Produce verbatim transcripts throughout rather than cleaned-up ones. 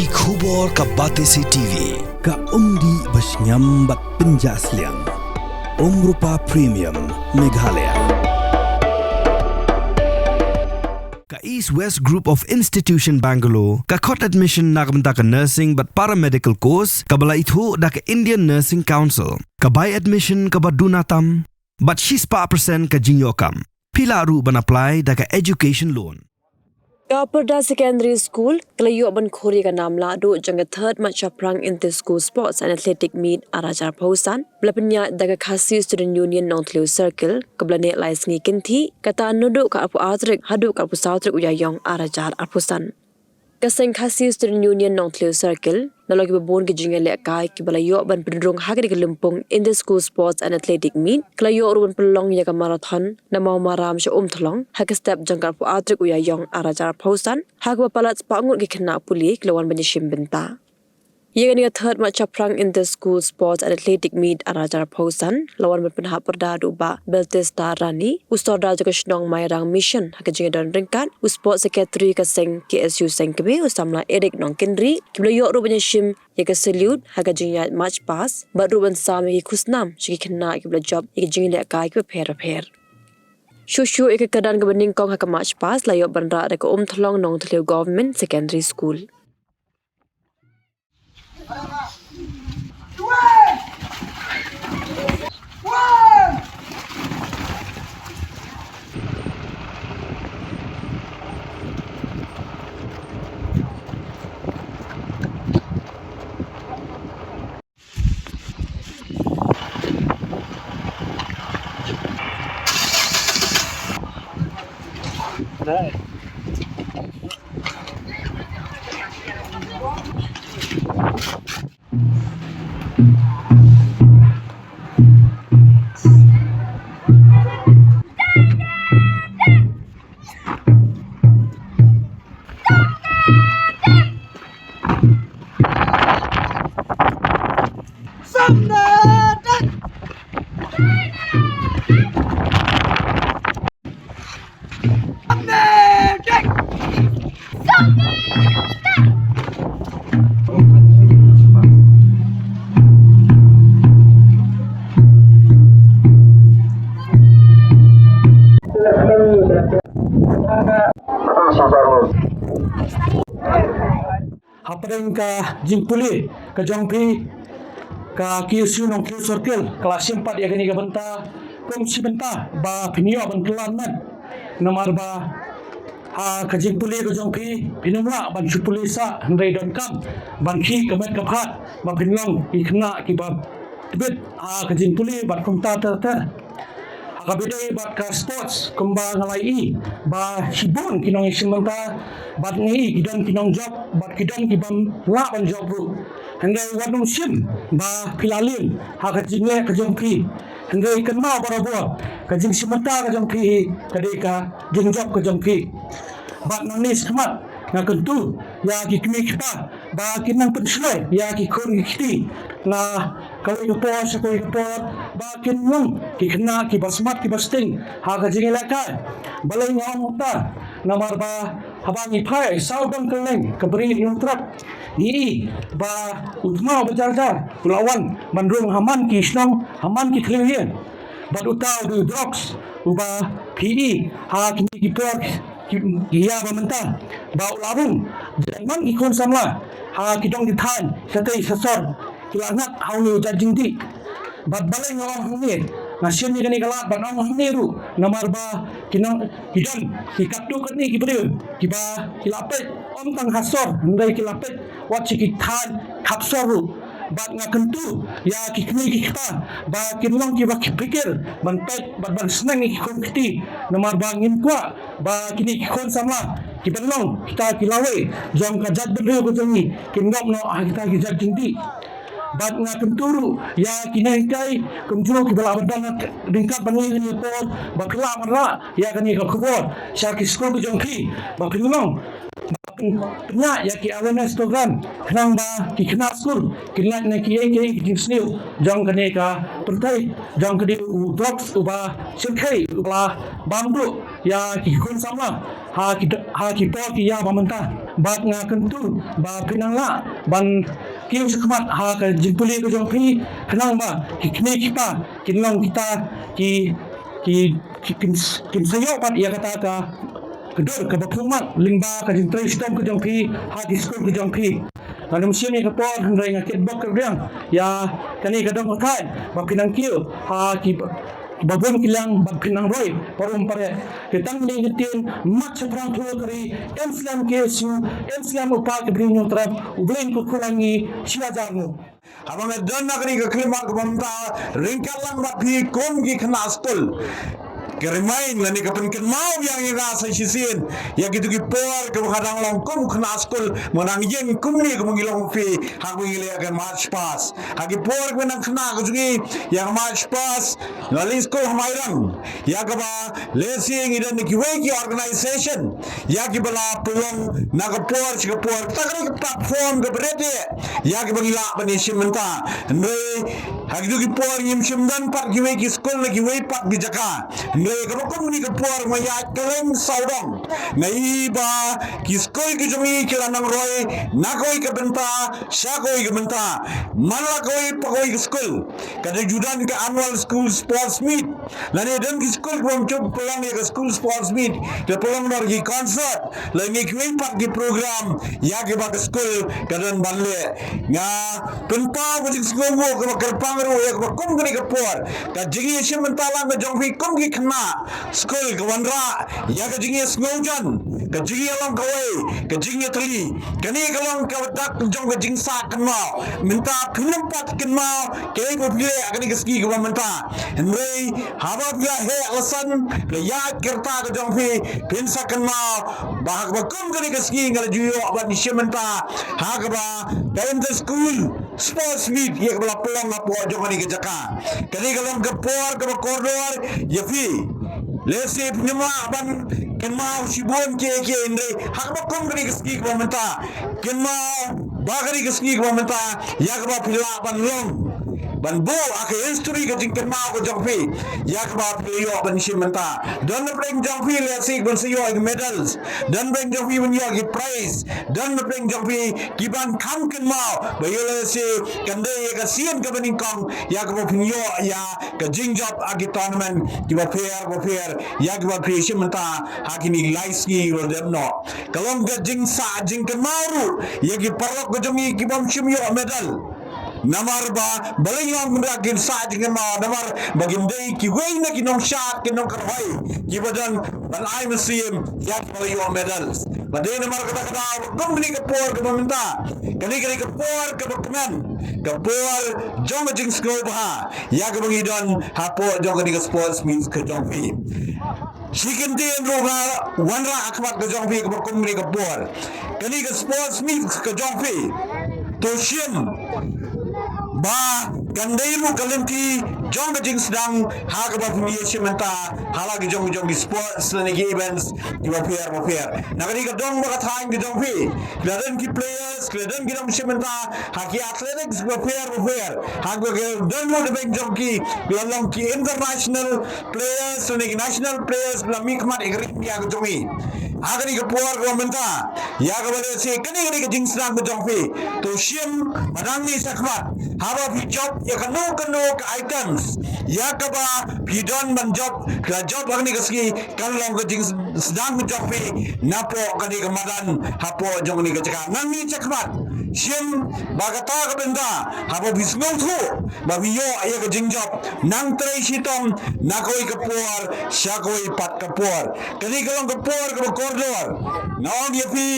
Ki khubor ka Batesi T V, ka umdih ba shngiam bad pynjah sliang. Umrupa Premium, Meghalaya. Ka East West Group of Institution Bangalore, ka khot admission na ka bynta ka nursing bad paramedical course, kaba la ithuh da ka Indian Nursing Council, ka bai admission kaba duna tam, bad shispah percent ka jingïoh kam. Phi lah ruh ban apply da ka education loan. Ka Pyrda Secondary School ka la ïoh ban khur ïa ka nam lahduh jong ka third March Shaphrang Inter School Sports and Athletic Meet ar hajar arphew san, ba la pynïaid da ka Khasi Student Union Nongthliew Circle, kaba la neh lai sngi kynthih, kata naduh ka arphew ar tarik haduh ka arphew saw tarik u Ïaïong ar hajar arphew san. Ka seng Khasi Student Union Nongthliew Circle, na long kiba bun ki jingïalehkai kiba la ïoh ban pynrung ha kane ka lympung Inter School Sports and Athletic Meet, ka la ïoh ruh ban pynlong ïa ka marathon na Mawmaram sha Umthlong ha ka step jong ka arphew ar tarik u Ïaïong ar hajar arphew san, ha kaba palat spah ngut ki khynnah pule ki la wan ban ïashim bynta. Ïa kane ka third March Shaphrang Inter School Sports and Athletic Meet ar hajar arphew san la wan ban pynhap pyrda da u Bah Beltestar Rani, u Sordar jong ka shnong Mairang Mission ha ka jingïadon ryngkat u Sports Secretary ka seng K S U Sengkmie, u samla Eric Nongkynrih, kiba la ïoh ruh ban ïashim ïa ka salute ha ka jingïaid march past bad ruh ban sam ïa ki khusnam sha ki khynnah kiba la jop ïa ki jingïalehkai kiba pher bapher. Shuh shuh ïa ka kyrdan kaba nyngkong ha ka march past la ïoh ban rah da ka Umthlong Nongthliew Government Secondary School. Hapdeng ka jingpule ka jong phi, ka K S U Nongthliew Circle ka la shim pat ïa kane ka bynta kum shi bynta ba phin ïoh ban kylla met. Namar ba ha ka jingpule ka jong phi, phin ym lah ban shu pule sah, hynrei donkam ban khih ka met ka phad ba phin long ki khynnah kiba tbit ha ka jingpule bad kumta ter ter. Ha kaba ïadei bad ka sports, kumba nga la ïohi ba shibun ki nongïashim bynta bad ngi ki don ki nongjop bad ki don ki bym lah ban jop ruh. Hynrei wat nym shim ba phi la lin ha ka jingleh ka jong phi. Hynrei kynmaw barabor, ka jingshim bynta ka jong phi hi ka dei ka jingjop ka jong phi. Bad nangne shakhmat nga kyntu ïa ki kmie ki kpa ba kin nang pynshlur ïa ki khun ki kti na kawei ka por sha kawei ka por, ba kin long ki khynnah kiba smat kiba sting ha ka jingïalehkai. Balei nga ong kumta? Namar ba haba ngi phai saw dong kylleng ka Bri Hynñiewtrep, ngi i ba u thma ba jar jar u la wan ban rung ha man ki shnong, ha man ki thliew ïing. Bad uta u dei u drugs uba phi i ha kine ki por ki, ki ïa ba mynta, ba u la rung man ki khun samla ha ki dong ki thaiñ shatei shasor, ki la ngat ha une u jait jingdih. Bad balei nga ong hangne, nga shim ïa kane ka lad ban ong hangne ruh, namar ba ki nong, ki don ki katto katne ki briew kiba ki la peit ym tang ha sor, hynrei ki la peit wat sha ki thaiñ khap sor ruh. Bad nga kyntu ïa ki kmie ki kpa ba kin long kiba ki phikir ban peit bad ban sneng ïa ki khun kti, namar ba ngim kwah ba kine ki khun samla kiban long kita ki lawei jong ka jaitbynriew ka jong ngi, kin ngop noh ha kita ki jait jingdih. Bad nga kyntu ruh ïa kine kitai kumjuh kiba la ban don ryngkat bad ngi ha kane ka por ba phi lah ban rah ïa kane ka khubor sha ki skul ka jong phi, ba phin long ba phin pynïaid ïa ki awareness program khnang ba ki khynnah skul kin lait na kiei kiei ki jingsniew jong kane ka pyrthei jong kane u drugs uba shyrkhei uba la bam duh ïa ki khun samla ha ki, ha ki por ki ïa ba mynta. Bad nga kyntu ba phin nang lah ban kiew shakhmat ha ka jingpule ka jong phi, khnang ba ki kmie ki kpa kin long kita ki ki ki kin, kin sa ïoh pat ïa kata ka ka dur kaba phuh mat lyngba ka jingtrei shitom ka jong phi ha ki skul ka jong phi. Nga nym shim ïa ka por hynrei nga kitbok kyrpang ïa kane ka dong ka thaiñ ba phin nang kiew ha ki ba bun ki liang bad phin nang roi parum pareh. Te tang ïa ka ktien mat shaphrang phew ka ri, em slem K S U, em slem u Pa Kynrad Hynñiewtrep, U Blei un kyrkhu ïa ngi shi hajar nguh. Haba nga don na kane ka khyllipmat kaba mynta ryngkat lang bad phi kum ki khynnah skul, ka remind lane ka pynkynmaw biang ïa nga sa shisien ïa kito ki por kaba nga dang long kum khynnah skul, ba nga dang ïeng kumne kaba ngi long phi ha kaba ngi leh ka march past. Ha ki por kaba nang khynnah ka jong ngi ïa ka march past, nga leit skul ha Mairang ïa kaba lehse ngi don kiwei ki organisation ïa kiba la pynlong na ka por sha ka por. Kata ka dei ka platform kaba rit eh ïa kiba ngi lah ban ïashim bynta. Hynrei ha kito ki por ngim shym don pat kiwei ki skul na kiwei pat ki jaka. Hynrei kaba kum kane ka por nga ïaid kylleng sawdong, nga i ba ki skul ki jong ngi ki la nang roi na kawei ka bynta sha kawei ka bynta, man la kawei pa kawei ka skul. Ka dei ju don ka annual school sports meet, lane don ki skul ki bym ju pynlong ïa ka school sports meet, te pynlong noh ki concert lane kiwei pat ki program ïa kiba ka skul ka don ban leh. Nga pynpaw ka jingsngewnguh kaba kyrpang ruh ïa kaba kum kane ka por, ka jingïashim bynta lang ka jong phi kum ki khynnah skul ka wanrah ïa ka jingïasngewjan, ka jingïalong kawei, ka jingïatylli. Kane ka long ka dak jong ka jingsah kynmaw. Mynta phin ym pat kynmaw kaei ba phi leh ha kane ka sngi kaba mynta. Hynrei haba phi la heh la san, phi la ïaid ka rta ka jong phi, phin sa kynmaw ba ha kaba kum kane ka sngi nga la ju ïoh ban shim bynta ha kaba ka inter school sports meet ïa kaba la pynlong hapoh jong kane ka jaka. Kane ka long ka por kaba kordor ïa phi. Lehse phin ym lah ban kynmaw shibun kiei kiei, hynrei ha kaba kum kane ka sngi kaba mynta, kynmaw ba kane ka sngi kaba mynta ïa kaba phi lah ban long, ban buh ha ka history ka jingkynmaw ka jong phi ïa kaba phi ïoh ban shim bynta. Don na pdeng jong phi lehse ban sa ïoh ki medals, don pdeng jong phi ban ïoh ki prize, don na pdeng jong phi ki ban kham kynmaw ba ïoh lehse kan dei ïa ka sien kaba nyngkong ïa kaba phin ïoh ïa ka jingjop ha ki tournament kiba pher ba pher ïa kiba phi shim bynta ha kine lai sngi ruh dep noh. Ka long ka jingsah jingkynmaw ruh ïa ki paralok ka jong ngi ki bym shym ïoh medal. Namar ba balei nga ong ka jingsah jingkynmaw, namar ba kim dei kiwei na ki nongshad ki nongkynhoi kiba don ban ai mynsiem ïa kiba la ïoh medals. Ba dei namar kata ka daw kum kane ka por kaba mynta, kane kane ka por kaba kmen, ka por jong ka jingsngewbha ïa kaba ngi don hapoh jong kane ka sports meet ka jong phi. Shi kyntien ruh nga wanrah ha khmat ka jong phi kaba kum kane ka por, kane ka sports meet ka jong phi, to shim ba kan dei ruh ka lynti jong ka jingsdang ha kaba phi ïashim bynta ha la ki jong jong ki sports lane ki events kiba pher ba pher. Na kane ka dong ba ka thaiñ ka jong phi, ki la don ki players, ki la don ki nongshim bynta ha ki athletics kiba pher ba pher, ha kiba ki don ruh na pdeng jong ki, ki la long ki international players lane ki national players, ki la mihkhmat ïa ka ri India ka jong ngi. Ha kane ka por kaba mynta ïa kaba lehse kane kane ka jingsdang ka jong phi, to shim ba nangne shakhmat haba phi jop ïa kano kano ka items ïa kaba phi don ban jop, ka jop ha kane ka sngi kan long ka jingsdang ka jong phi napoh kane ka madan hapoh jong kane ka jaka. Nangne shakhmat shim ba kata ka bynta haba phi sngewthuh ba phi ïoh ïa ka jingjop, nang trei shitom na kawei ka por sha kawei pat ka por. Kane ka long ka por kaba kordor. Nga ong ïa phi,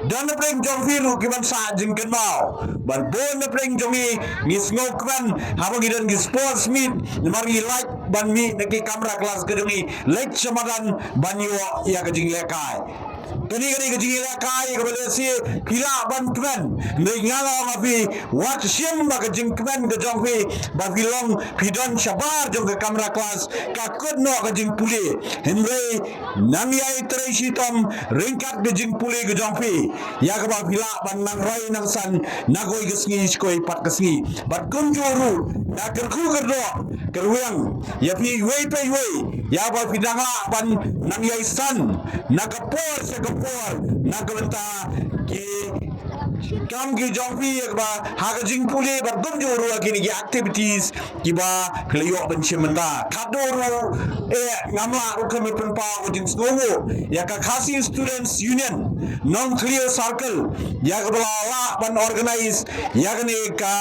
don na pdeng jong phi ruh ki ban sah jingkynmaw, bad bun na pdeng jong ngi ngi sngewkmen haba ngi don ki sports meet, namar ngi lait ban mih na ki kamra klas ka jong ngi, leit sha madan ban ïoh ïa ka jinglehkai. Kane kane ka jingïalehkai kaba lehse phi lah ban kmen, hynrei nga la ong ha phi, wat shim ba ka jingkmen ka jong phi ba phi long phi don shabar jong ka kamra klas ka kut noh ka jingpule. Hynrei nang ïai trei shitom ryngkat ka jingpule ka jong phi ïa kaba phi lah ban nang roi nang san na kawei ka sngi sha kawei pat ka sngi. Bad kumjuh ruh nga kyrkhu kyrdoh kyrwiang ïa phi iwei pa iwei ïa ba phi dang lah ban nang ïai san na ka por sha ka por na ka bynta ki kam ki jong phi ïa kaba ha ka jingpule bad kumjuh ruh ha kine ki activities kiba phi la ïoh ban shim mynta. Khadduh ruh eh ngam lah ruh kham pynpaw ka jingsngewnguh ïa ka Khasi Students Union Nongthliew Circle ïa kaba la lah ban organize ïa kane ka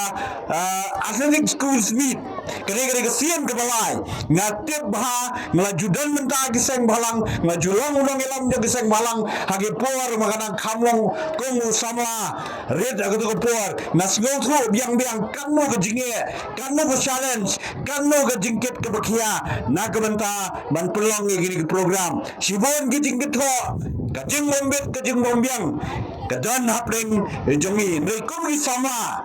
ah, Athletic Schools Meet. Kane kane ka sien kaba lai. Nga tip bha nga la ju don mynta ki seng bhalang, nga ju long u nongïalam jong ki seng bhalang ha ki por ma ka nang kham long kum u samla rit ha kato ka por. Nga sngewthuh biang biang katno ka jingeh, katno ka challenge, katno ka jingkit kaba khia na ka bynta ban pynlong ïa kine ki program. Shibun ki jingkithoh, ka jingbymbit, ka jingbymbiang ka don hapdeng jong ngi. Hynrei kum ki samla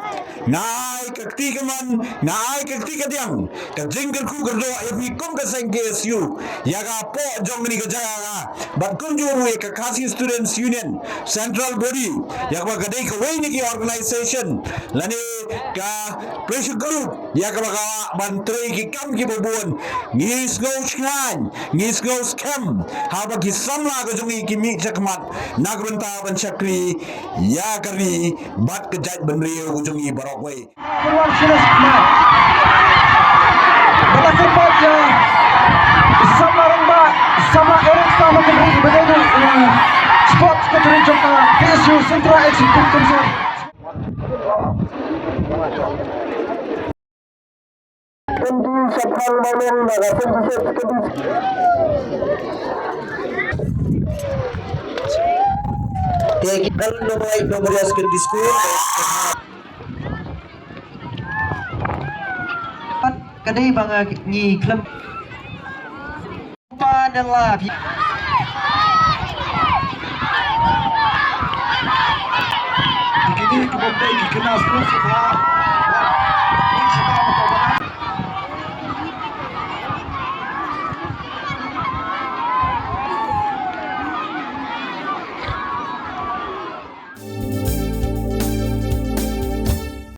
nga ai ka kti kamon, nga ai ka kti kadiang, ka jingkyrkhu kyrdoh ïa phi kum ka seng K S U ïa ka pok jong kane ka jaka ka bad kumjuh ruh ïa ka Khasi Students Union Central Body ïa kaba ka dei kawei na ki organization lane ka pressure group ïa kaba ka lah ban trei ki kam kiba bun. Ngi sngew shngaiñ, ngi sngew skhem haba ki samla ka jong ngi ki mih shakhmat na ka bynta ban shakri ïa ka ri bad ka jaitbynriew ka jong ngi baroh kawei. Samla Rangbah, samla Eric Sahakri, ba dei u Sports Secretary jong ka K S U Central Executive Council. Te ki kal Memorial Secondary School. Ka dei ba nga ngi khlem. Ba da la phi. Kine ki bym dei ki khynnah skul sha ba.